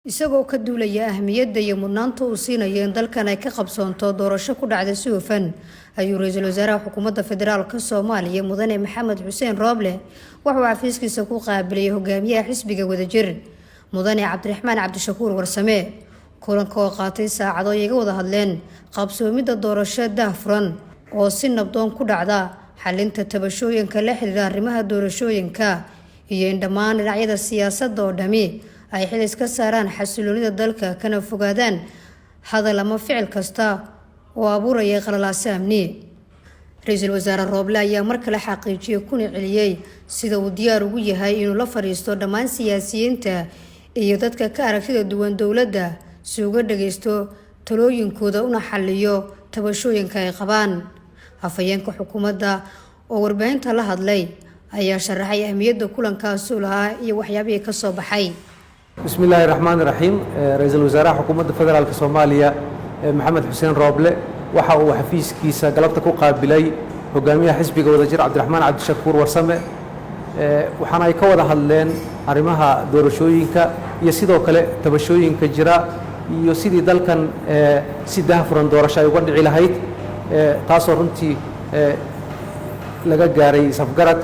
Isagoo ka duulaya ahmiyadda iyo mudnaanta uu siinayo in dalkan ay ka qabsoonto doorasho ku dhacda si hufan, ayuu ra-iisul wasaaraha xukuumadda federaalka Soomaaliya, Mudane Maxamed Xuseen Rooble, wuxuu xafiiskiisa ku qaabilayay hogaamiyaha xisbiga Wadajir, Mudane Cabdiraxmaan Cabdishakuur Warsame. Kulanka oo qaatay saacado ay iga wada hadleen qabsoomidda doorasho daahfuran oo si nabdoon ku dhacda, xalinta tabashooyinka la xiriira arrimaha doorashooyinka iyo in dhammaan dhinacyada siyaasadda oo dhami ay xil iska saaraan xasiloonida dalka, kana fogaadaan hadal ama ficil kasta oo abuuraya qalalaase amni. Ra-iisul wasaare Rooble ayaa mar kale xaqiijiyey kuna celiyey sida uu diyaar ugu yahay inuu la fadhiisto dhammaan siyaasiyiinta iyo dadka ka aragtida duwan dowladda, si uga dhageysto talooyinkooda una xaliyo tabashooyinka ay qabaan. Afhayeenka xukuumadda oo warbaahinta la hadlay ayaa sharaxay ahmiyadda kulankaasuu lahaa iyo waxyaabihii ka soo baxay. Bismi illaahi raxmaan raxiim. Ra-iisul wasaaraha xukuumadda federaalka Soomaaliya, Maxamed Xuseen Rooble, waxa uu xafiiskiisa galabta ku qaabilay hogaamiyaha xisbiga Wadajir, Cabdiraxmaan Cabdishakuur Warsame. Waxaana ay ka wada hadleen arrimaha doorashooyinka iyo sidoo kale tabashooyinka jira iyo sidii dalkan si daahfuran doorasho ay uga dhici lahayd, taasoo runtii laga gaaray safgarad.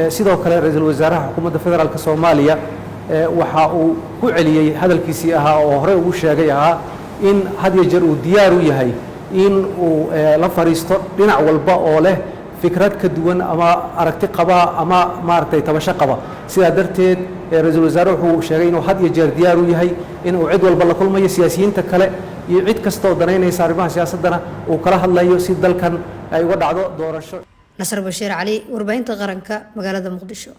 Sidoo kale ra-iisul wasaaraha xukuumadda federaalka Soomaaliya waxa uu ku celiyey hadalkiisii ahaa oo horey ugu sheegay ahaa in had iyo jeer uu diyaar u yahay in uu la fadhiisto dhinac walba oo leh fikrad ka duwan ama aragti qaba ama maaragtay tabasho qaba. Sidaa darteed ra-iisul wasaare wuxuu sheegay inuu had iyo jeer diyaar u yahay in uu cid walba la kulmayo, siyaasiyiinta kale iyo cid kasta oo danaynaysa arrimaha siyaasaddana uu kala hadlayo si dalkan ay uga dhacdo doorasho. Nasar Bashiir Cali, warbaahinta qaranka, magaalada Muqdisho.